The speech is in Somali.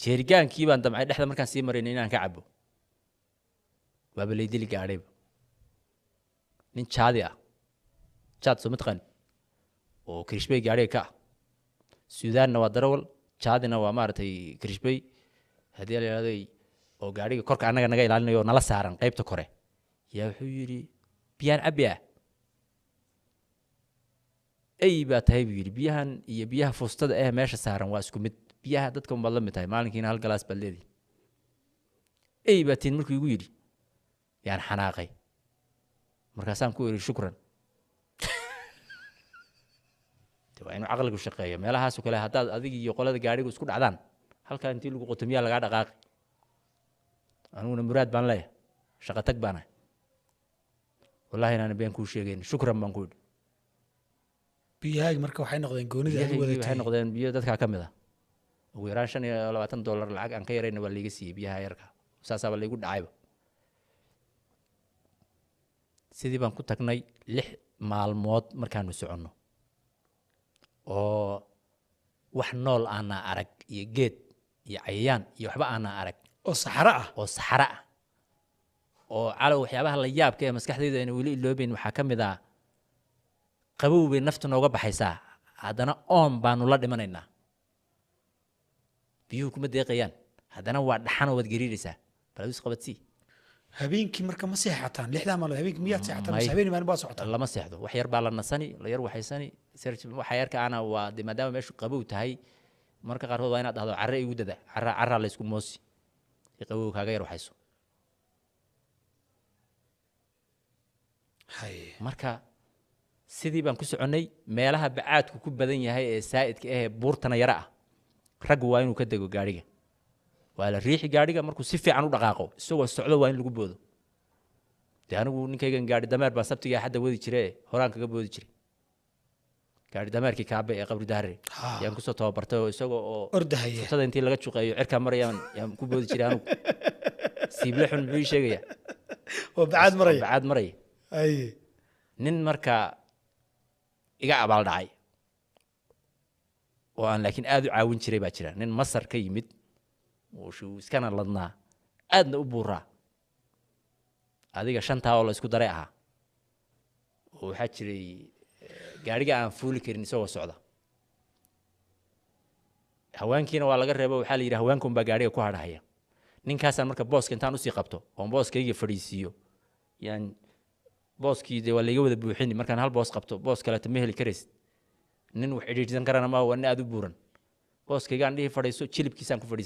Jeerigaankii baan damcay dhexda markaan sii maraynay inaan ka cabo, waaba laydili gaadhayba. Nin Jaadi ah, Jaad soo mataqaani, oo kirishbey gaadhiga ka ah, Suudaanna waa darawal, Jaadina waa maaragtay kirishbey haddii la yidhahdo, oo gaadhiga korka annaga naga ilaalinayo oo nala saaran qaybta kore, yaa wuxuu yidhi biyaan cabbi ah. Ey baa tahay buu yidhi, biyahan iyo biyaha fuustada eh meesha saaran waa isku mid, biyaha dadka unbaad la mid tahay, maalinkiina hal galaas baad leedihi, ey baa tiin. Markuu igu yidhi yaan xanaaqay, markaasaan ku idhi shukran. De waa inuu caqligu shaqeeyo meelahaasoo kale. Haddaad adig iyo qolada gaadhigu isku dhacdaan, halkaa intii lagu qotomiyaa lagaa dhaqaaqi. Aniguna muraad baan leeyahay, shaqo tag baan ahay, wallahi inaanan been kuu sheegayn, shukran baan ku idhi. Biyahaagi marka waxay noqdeen goonida aad Biyahaygii waxay wadatay. Noqdeen biyo dadkaa ka mid ah. Ugu yaraan $25 lacag aan ka yarayna waa laiga siiyey biyaha yarka, saasaaba laigu dhacayba. Sidii baan ku tagnay. 6 maalmood markaanu soconno oo wax nool aanaa arag iyo geed iyo cayayaan iyo waxba aanaa arag, oo saxaro ah, oo saxara ah, oo calow waxyaabaha la yaabka ee maskaxdayda ayna weli iloobeyn waxaa ka mid ah qabow bay naftu nooga baxaysaa, haddana oon baanu la dhimanaynaa, biyuhu kuma deeqayaan, haddana waa dhaxanoo waad gariiraysaa. Bal is qabadsii. Habeenkii marka ma seexataan 6-daa maalmood? Habeenkii miyaad seexataan May. Mise habeenii maalin baad socotaan? Lama seexdo, wax yar baa la nasani, la yar waxaysani waxa yarka ana waa de maadaama meeshu qabow tahay, marka qaarkood waa inaad dhahdo carre igu dada, carra carraa la isku moosi si qabow kaaga yar waxayso. Haye. Marka sidii baan ku soconnay. Meelaha bacaadku ku badan yahay ee saa'idka ah ee buurtana yara ah, raggu waa inuu ka dego gaadhiga, waa la riixi gaadhiga markuu si fiican u dhaqaaqo, isagoo socdo waa in lagu boodo. Dee anigu ninkaygan gaadhi dameer baan sabtiga axadda wadi jire, horaan kaga boodi jiray gaadhi dameerkii kaabe ee Qabri Dahre yaan kusoo tababartay, oo isagoo oo ordahaya futada intii laga juqeeyo cirkaa marayaan yaan ku boodi jiray. Anigu siible xun muxuu ii sheegayaa? Oo bacaad maraya. Bacaad maraya. Haye. Nin marka iga abaal dhacay oo aan laakiin aad u caawin jiray baa jira, nin Masar ka yimid oo shuu iskana ladnaa, aadna u buuraa, adiga shantaa oo la isku daray ahaa, oo waxaa jiray gaadhiga aan fuuli karin isagoo socda. Haweenkiina waa laga reebo, waxaa la yidhi haweenka unbaa gaadhiga ku hadhahaya. Ninkaasaan marka booska intaan usii qabto oon booskayga fadhiisiiyo, yaan booskii dee waa layga wada buuxini. Markaan hal boos qabto boos kaleeto ma heli karaysid, nin wax cidhiidhsan karana ma, waa nin aad u buuran. Booskaygaan dhihi fadhiiso, jilibkiisaan ku fadhiisin.